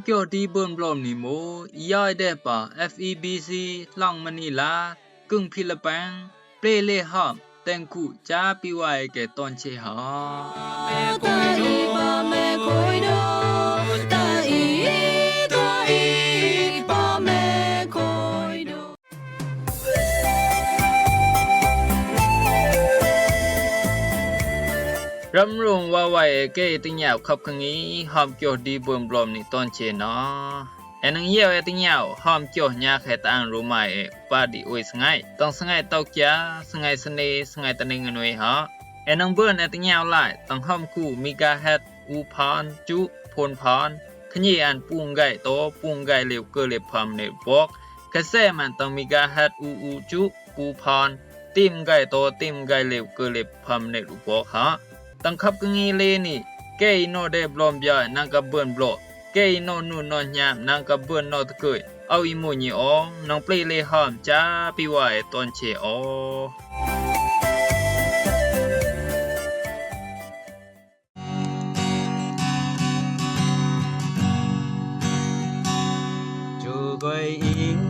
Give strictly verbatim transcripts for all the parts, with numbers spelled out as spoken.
Kyo di bun blom ni mo, i yoi de pa F E B C, Long Manila, kung Philippines, ple le hom, teng ku, cha pi wai ke ton che ha. Ram rung wa wai e ke i teng yau khap kang i, hom kyo di bun blom ni ton che no. E nang yau e teng yau, hom kyo nya khe tang ru mai e, pa di ui sngai. Tang sngai tau kia, sngai sene, sngai tane ngan ui ha. E nang bun e teng yau lai, tang hom ku megahertz u phon, chu phon phon. Khnyi an pung gai to, pung gai liu ke liu pham ne bok. Khe se man tang megahertz u u chu u phon. Tim gai to, tim gai liu ke liu pham ne bok ha. Tang khap kang i le ni, ke i no de blom bia nang ka bun blo. Ke i no nu no nyam nang ka bun no te ke. Au i mo ni o, nang ple le hom cha pi wai ton che o. Chukoi ing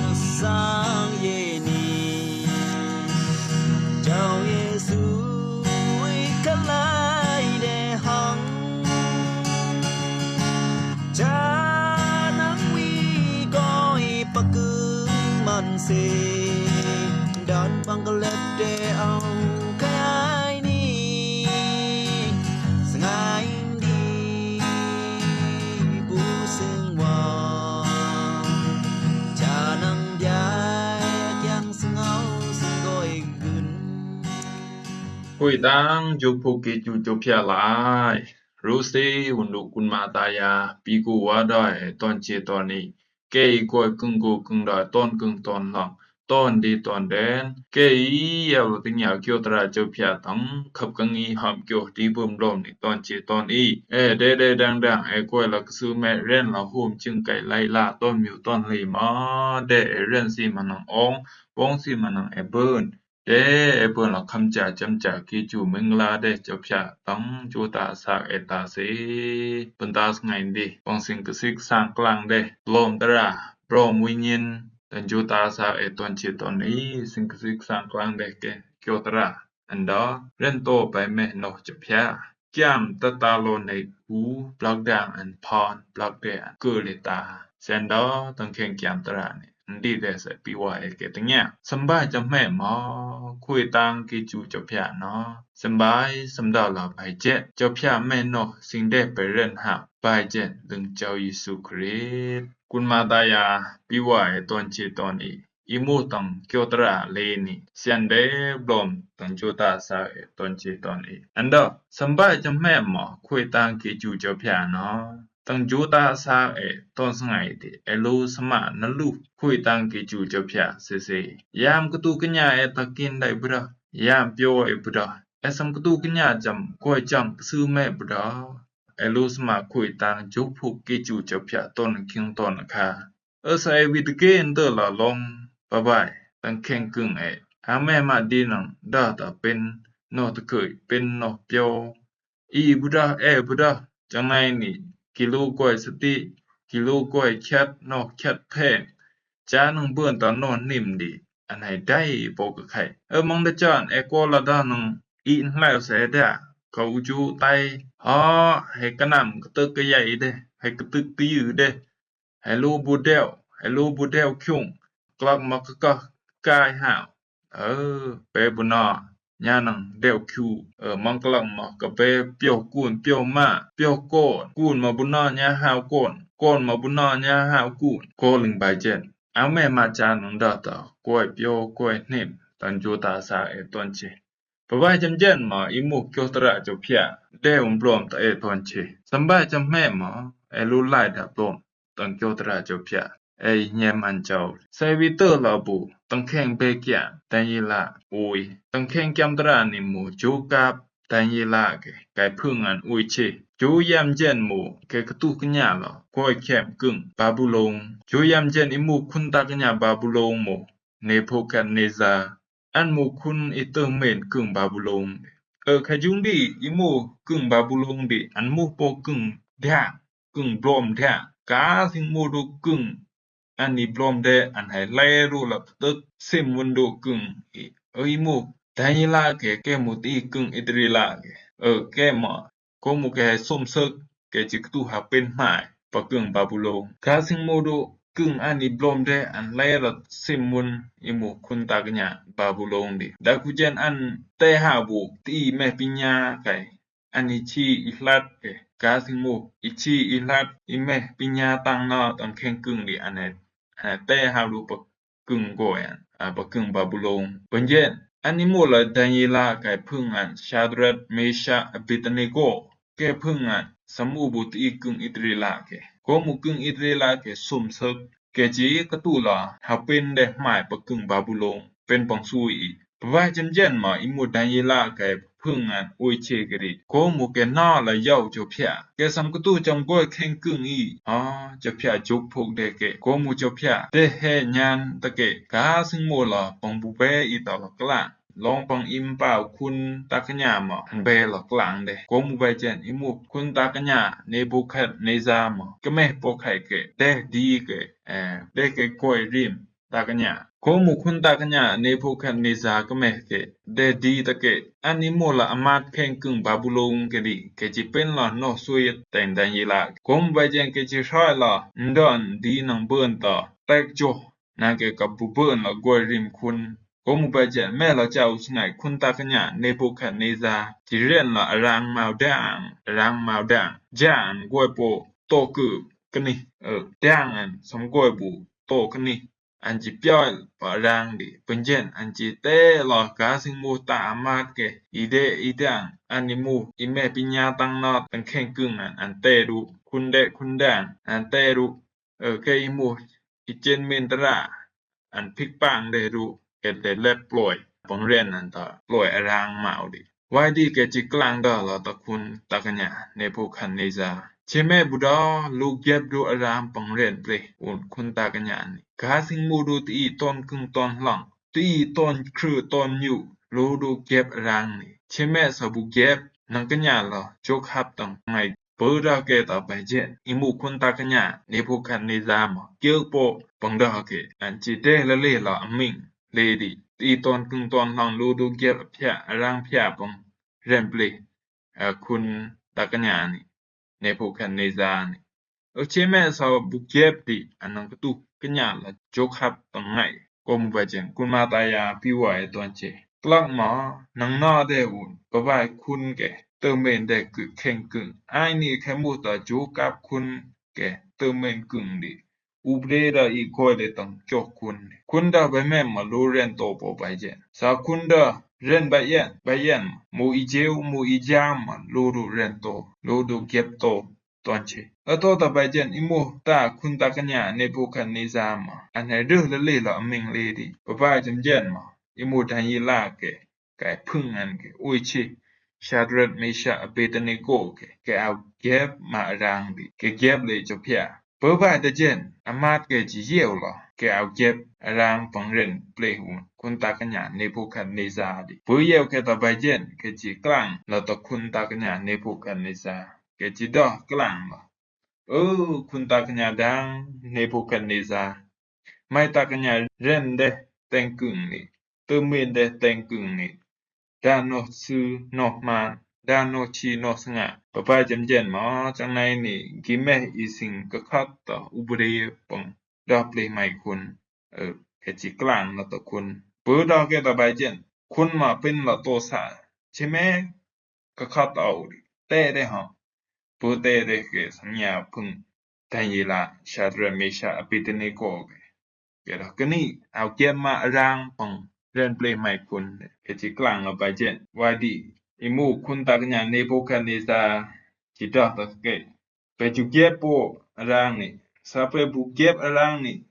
un sang ye ni. Chau Yesu i kalai de hong. Cha nang wi goi pakung man se. Dan bang kalep de au kai ni. Sngai di bu sing wa. Cha nang biai kiang sngau sngoi gun. Hui tang ju phu ki ju ju pia lai. Ru si un du kun ma ta ya pi ku wa doi ton che ton i. Ke i koi kung ku kung doi ton kung ton long. Ton di ton den. Ke i yau teng yau kyo tra cho pia tang khap kang i hom kyo di bum blom ni ton che ton i. E de de dang dang e koi la ksu me ren la hum ching kai lai la ton miu ton li ma. De e ren si ma nang ong. Bong si ma nang e bun. De e bun la kham cha cham cha ki chu ming la de cho pia tang chu ta sa e ta si. Bun ta sngai di. Bong sing ksik sang klang de. Blom tra. Blom wi nyin. Tang chu ta sa e ton che ton i sing ksik sang klang de ke. Kyo tra. Anda. Ren to pai me noh cho pia. Kiam ta ta lo ne ku. Blak dang an pon. Blak de an ku le ta. Sen do tang keng kiam tra ne. Ndi de se pi wa e ke teng ya. Sambai cho me mo. Khui tang ki chu cho pia no. Sambai samda la bai jet. Cho pia me no sing de pe ren ha. Bai jet lung chau Yesu Khrist. Kun ma ta ya pi wa e ton che ton i. I mu tang kyo tra le ni. Sian de blom tang chu ta sa e ton che ton i. Anda sambai cho me mo. Khui tang ki chu cho pia no. Tang ju ta sa e ton sngai ti e lu sma na lu khui tang ki chu cho pia se se. Yam ktu knya e ta kin dai bra. Yam pyo e bra. E sam ktu knya jam koi chang su me bra. E lu sma khui tang ju phu ki chu cho pia ton king ton kha. E sa e wi te ke nte la long. Bye bye. Tang keng kung e. Ha me ma di nang da ta pen no te koi pen no pyo. I buda e buda, chang nai ni, ki lu koi sati, ki lu koi khet no khet phe, cha nang bun ta no nim di, an hai dai bo ka khai. E mang da chan e ko la da nang i hlai se da, ka u ju tai, ha, hai ka nam ka tuk ka yai de, hai ka tuk ka yu de. Hai lu bu deo, hai lu bu deo kyung, klak ma ka ka kai hao. Ơ, pe bu na, nya nang deo kyu, ơ, mang klak ma ka pe pyo kun, pyo ma, pyo kon, kun ma bu na nya hao kon, kon ma bu na nya hao kun, ko ling bai jen. Ang me ma cha nang da ta, koi pyo, koi nim, tan ju ta sa e ton che. Bye bye cham jen ma i mu kyo tra cho pia. De un blom ta e ton che. Sambai cham me ma e lu lai da blom. Tang kyo tra cho pia. E nye man chau. Sai wi te la bu. Tang keng be kia. Tang yi la. Ui. Tang keng kiam tra ni mu chu kap. Tang yi la ke. Kai phung an ui che. Chu yam jen mu. Ke ktu knya la. Koi kem kung. Babulong. Chu yam jen i mu kun ta knya Babulong mu. Nebuchadnezzar. An mu kun i tơ men kưng Babulon. Ơ, kha jung di, i mu kưng Babulon di, an mu po kưng diang. kưng blom dea. Ka sing mu du kưng ani blom dea an hai lai du la ptøt sim wun du kưng i. Ơ i mu Daniela kê, kê mu ti kưng Israela kê. Ơ kê ma, ko mu kê hai sum sek, kê chi ktu ha pen mai pa kưng Babulon. Ka sing mu du kưng ani blom dea an lai la sim wun i mu khun ta kña Babulon di. Da ku jen an te ha bu ti meh pinya kai. Ani chi i hlat kê, ka sing mu i chi i hlat i meh pinya tang na tang kheng kưng di an hai, an hai te ha du pa kưng goi an, a, pa kưng Babulon. Bơnjen ani mu la Daniela kai phưng an Shadrak, Meshak, Abednego. Kê phưng an sa mu bu ti kưng Israela kê. Ko mu kưng Israela kê sum sek. Kê chi ktu la ha pen dea mai pa kưng Babulon. Pen pang sui i. Pvai jem jen ma i mu Daniela kê phưng an ui che kê di. Ko mu kê na la yau cho phia. Kê sam ktu cham goi kheng kưng i. A, cho phia juk phuk dea kê. Ko mu cho phia te he nyan ta kê. Ka sing mu la pang bu be i ta la klang. Long pang im pau khun ta kña ma an be la klang dea. Ko mu bai jen i mu khun ta kña Nebukadnezar ma kmeh po khai kê. Dea di kê. Ơ, dea kê goi rim ta kña. Ko mu khun ta kña Nebukadnezar kmeh kê. Dea di ta kê. Ani mu la amat kheng kưng Babulon kê di. Kê chi pen la noh sui teng Daniela. Ko mu bai jen kê chi hoi la ndon di nang bơn ta tek jo. Nang kê ka bu bơn la goi rim khun. Ko mu bai jen meh la chau sngai khun ta kña Nebukadnezar. Chi ren la arang mau dang, arang mau dang. Jang goi po to kơ kni. Ơ, dang an sam goi bu to kni. An chi pioi pa arang di. Bơnjen an chi te la ka sing mu ta amat kê. I dea i dang ani mu i meh pinya tang na tang kheng kưng an, an te du. Khun dea khun dang an te du. Ơ, kê i mu i chen min tra an phik pang dea du, kê te lep ploi pang ren an ta ploi arang mau di. Wai di kê chi klang da la ta khun ta kña Nebukadnezar. Che meh bu da lu gep du arang pang ren ple un khun ta kña ni. Ka sing mu du ti ton kưng ton hlang, ti ton krư ton nyu lu du gep arang ni. Che meh sa bu gep nang kña la jok hap tang ngai. Bơ da kê ta bai jen i mu khun ta kña Nebukadnezar ma kiơ po pang da kê an chi dea la le la aming le di. Ti ton kưng ton hlang lu du gep phia arang phia pang ren ple, ơ, khun ta kña ni Nebukadnezar ni. Ơ, che meh sa bu gep di an nang ktu kña la jok hap tang ngai. Ko mu bai jen khun ma ta ya pi wai ton che. Klak ma nang na dea un pvai khun kê tơ men dea kơ kheng kưng. Ai ni khe mu ta jok hap khun kê tơ men kưng di. Ubre da i goi dea tang chok khun. Khun da bai meh ma lu ren to po bai jen. Sa khun da ren bai yen, bai yen ma mu i jeu mu i jam ma lu du ren to, lu du gep to. Ton che. Ơ to ta bai jen i mu ta khun ta kña Nebukadnezar ma an hai deh la le la aming le di. Pvai jem jen ma i mu Daniela kê kai phưng an kê ui che Shadrak, Meshak, Abednego kê, kê au gep ma arang di. Kê gep le cho phia. Pvai ta jen amat kê chi yeu la kê au gep arang pang ren ple un khun ta kña Nebukadnezar di. Pvai yeu kê ta bai jen kê chi klang la ta khun ta kña Nebukadnezar. Kê chi da klang la. Ơ, khun ta kña dang Nebukadnezar. Mai ta kña ren dea teng kưng ni. Tơ men dea teng kưng ni. Da noh sui noh man. Da noh chi noh snga. Pvai jem jen ma chang nai ni gimeh i sing kơ khat ta ubre pang da ple mai khun. Ơ, kê chi klang na ta khun. Bơ da kê ta bai jen. Khun ma pen la to sa. Che meh kơ khat au di. Te dea ha. Bơ te dea kê sam ya phưng Daniela, Shadrak, Meshak, Abednego kê. Kê da kơ ni au gep ma arang pang ren ple mai khun. Kê chi klang la bai jen. Wai di i mu khun ta kña Nebukadnezar chi da ta kê. Bai ju gep po arang ni. Sa bai bu gep arang ni.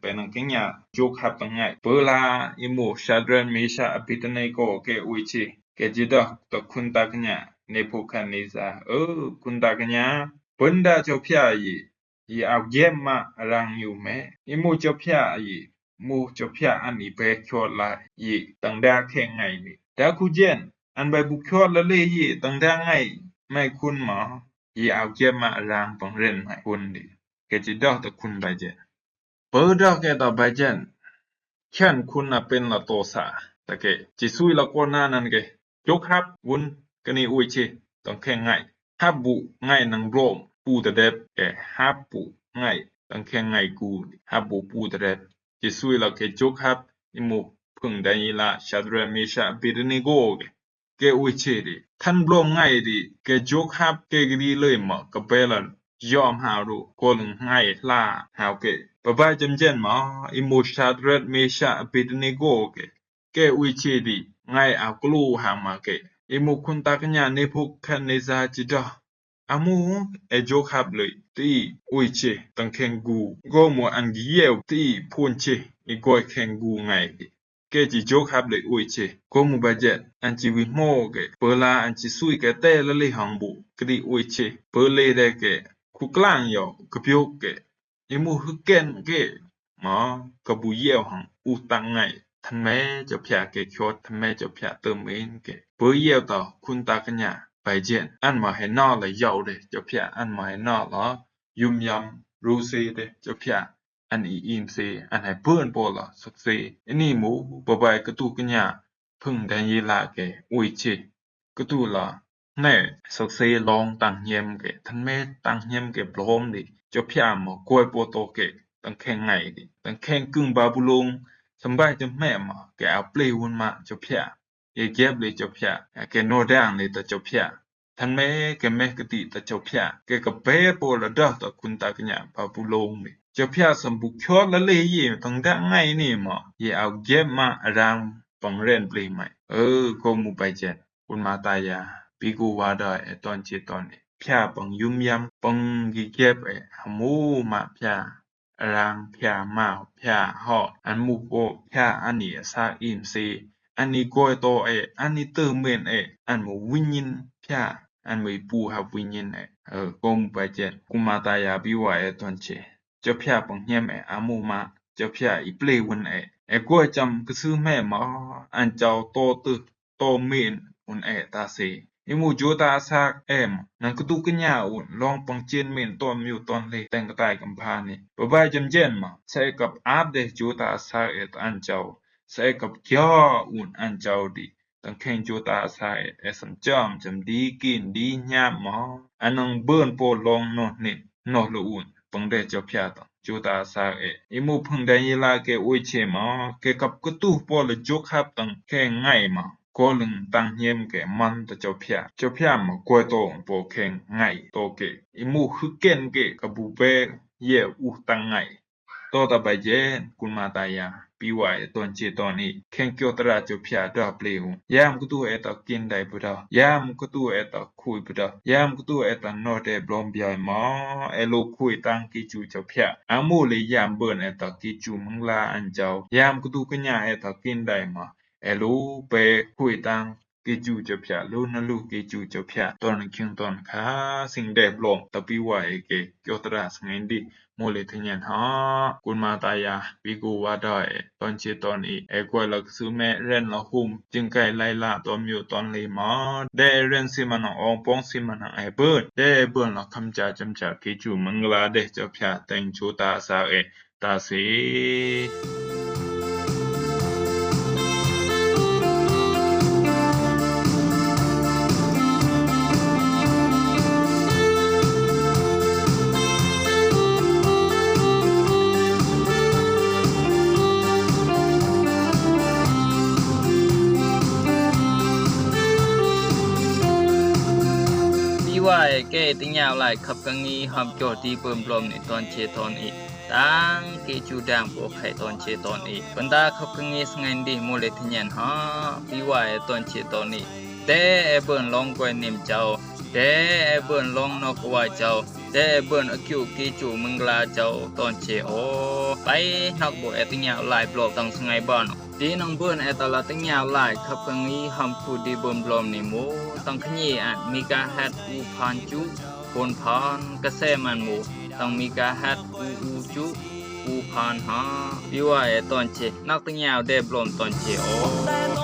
Bai nang kña jok hap tang ngai. Bơ la i mu Shadrak, Meshak, Abednego kê ui che. Kê chi da ta khun ta kña Nebukadnezar. Ơ, khun ta kña. Bơnda cho phia i. I au gep ma arang yu meh. I mu cho phia i. Mu cho phia an i bai kyot la i tang da kheng ngai ni. Da ku jen. An bai bu kyot la le i tang da ngai. Mai khun ma. Yɛ a gep ma a rang pang ren mai hun di. Kɛ ci dɔh tɔ kun bai jen. Bơ dɔh kɛ tɔ bai jen. Kian kun a pen la tɔ sa. Ta kɛ ci sui la kɔ na nan kɛ. Jok hap wun kani ui ci tang kɛ ngai. Hap bu ngai nang blom pu ta dep kɛ hap bu ngai tang kɛ ngai gu. Hap bu pu ta dep. Ci sui la kɛ jok hap i mu pung Daniela, Shadrak, Meshak, Abednego kɛ. Kɛ ui ci di. Than blom ngai di kɛ jok hap kɛ gidi lei ma kɛ bela yom ha ru kɔ lung ngai la ha kɛ. Baba jam jen ma i mu Shadrak, Meshak, Abednego kɛ. Kɛ ui ci di ngai a kulu ha ma kɛ. I mu kun ta kɛ nya Nebukadnezar ci dɔh. Amu ɛ jok hap lei ti ui ci tang kɛn gu. Go mu an gi yeu ti pun ci i goi kɛn gu ngai di. Kɛ ci jok hap lei ui ci. Go mu ba jet an ci wi mo kɛ. Bela an ci sui kɛ tɛ la lei hang bu. Kɛ di ui ci. Bela dɛ kɛ. Ku klang yo kɛ piok kɛ. I mu hükɛn kɛ. Ma kɛ bu yeu hang u tang ngai. Than mɛ jɔ pia kɛ kiot than mɛ jɔ pia tơ min kɛ. Bơ yeu tɔ kun ta kɛ nya. Bai jen an ma hɛ nɔ la yau de jɔ pia an ma hɛ nɔ la. Yum yam ru se de jɔ pia. An i in se an hɛ bơn bol la suk se. I ni mu bơ bai kɛ tu kɛ nya. Pung Daniela kɛ ui ci. Kɛ tu la. Nɛ suk se long tang nyem kɛ than mɛ tang nyem kɛ blom di. Jɔ pia ma goi po to kɛ tang kɛn ngai di tang kɛn kung Babulon. Sambai jɔ mɛ ma kɛ a ple wun ma jɔ pia. Yɛ gep lei jɔ pia kɛ no dang lei ta jɔ pia. Than mɛ kɛ mɛ kɛ ti ta jɔ pia kɛ kɛ bɛ po la dɔh ta kun ta kɛ nya Babulon di. Jɔ pia sam bu kiot la lei yɛ tang dang ngai ni ma yɛ a gep ma a rang pang ren ple mai. Ɛ go mu bai jen. Kun ma ta ya, pi gu wa dɔh ɛ ton ci ton i. Pia pang yum yam, pang gi gep ɛ, a mu ma pia, a rang pia ma, pia hɔ, an mu po, pia an i a sa in se, an i goi to ɛ, an i tơ men ɛ, an mu winyin pia, an mu i pu ha winyin ɛ. Ɛ, go mu bai jen, kun ma ta ya pi wa ɛ ton ci. Jɔ pia pang nyem ɛ, a mu ma, jɔ pia i ple wun ɛ. Ɛ goi jam kɛ su mɛ ma, an jau to tơ. To men un ɛ ta se. I mu Jota Asak ɛ ma. Nang kɛ tu kɛ nya un long pang cien men ton miu ton le teng kɛ tai kam pa ni. Baba jam jen ma. Sa ɛ kap ap de Jota Asak ɛ ta an jau. Sa ɛ kap kio un an jau di. Tang keng Jota Asak ɛ, ɛ sam jam jam di kin di nyam ma. Anang bơn po long noh nin noh lo un. Pang de jop pia tang Jota Asak ɛ. I mu pung Daniela kɛ ui ce ma. Kɛ kap kɛ tu po le jok hap tang keng ngai ma. Ko lung tang nyem kɛ man ta jop pia. Jop pia ma koi to po keng ngai to kɛ. I mu hüken kɛ kap bu be ye u tang ngai. To ta ba jen kun ma ta ya. Pi wa ɛ ton ce ton i. Keng kio tra jop pia da ple u. Yam kɛ tu ɛ ta kin dai bu da. Yam kɛ tu ɛ ta kui bu da. Yam kɛ tu ɛ ta no de blom bia ma. Ɛ lo kui tang ki ju jop pia. A mu le yam bơn ɛ ta ki ju mung la an jau. Yam kɛ tu kɛ nya ɛ ta kin dai ma. Ɛ lo pe kui tang ki ju jop pia. Lo na lo ki ju jop pia. Ton king ton ka sing de blom. Ta pi wa ɛ kɛ kio tra sing indi. Mu le te nyen ha. Kun ma ta ya. Pi gu wa da ɛ. Ton ce ton i. Ɛ gua la ksu me ren la hum. Jing kai lai la ton miu ton le ma. De ren si ma nang ong pong si ma nang ɛ bơn. De bơn la kam ja jam ja ki ju mung la de jop pia teng Jota Asak ɛ. Ta se. Pi wa ɛ kɛ ti nyau lai kap ka ngi hom kio ti bơm blom ni ton ce ton i. Tang ki ju dang po khai ton ce ton i. Bơnda khop ka ngi sngai ndi mu le ti nyen ha. Pi wa ɛ ton ce ton i. Te ɛ bơn long kwe nim jau. Te ɛ bơn long nok wa jau. Te ɛ bơn a kiu ki ju mung la jau ton ce o. Pai nok bu ɛ ti nyau lai blom tang sngai bơn. Ti nang bơn ɛ ta la ti nyau lai khop ka ngi hom ku di bơm blom ni mu. Tang ka nyi an megahertz u phan ju. Pun phan ka se man mu. Tang megahertz u u ju. U phan ha. Pi wa ɛ ton ce. Nak ti nyau de blom ton ce o.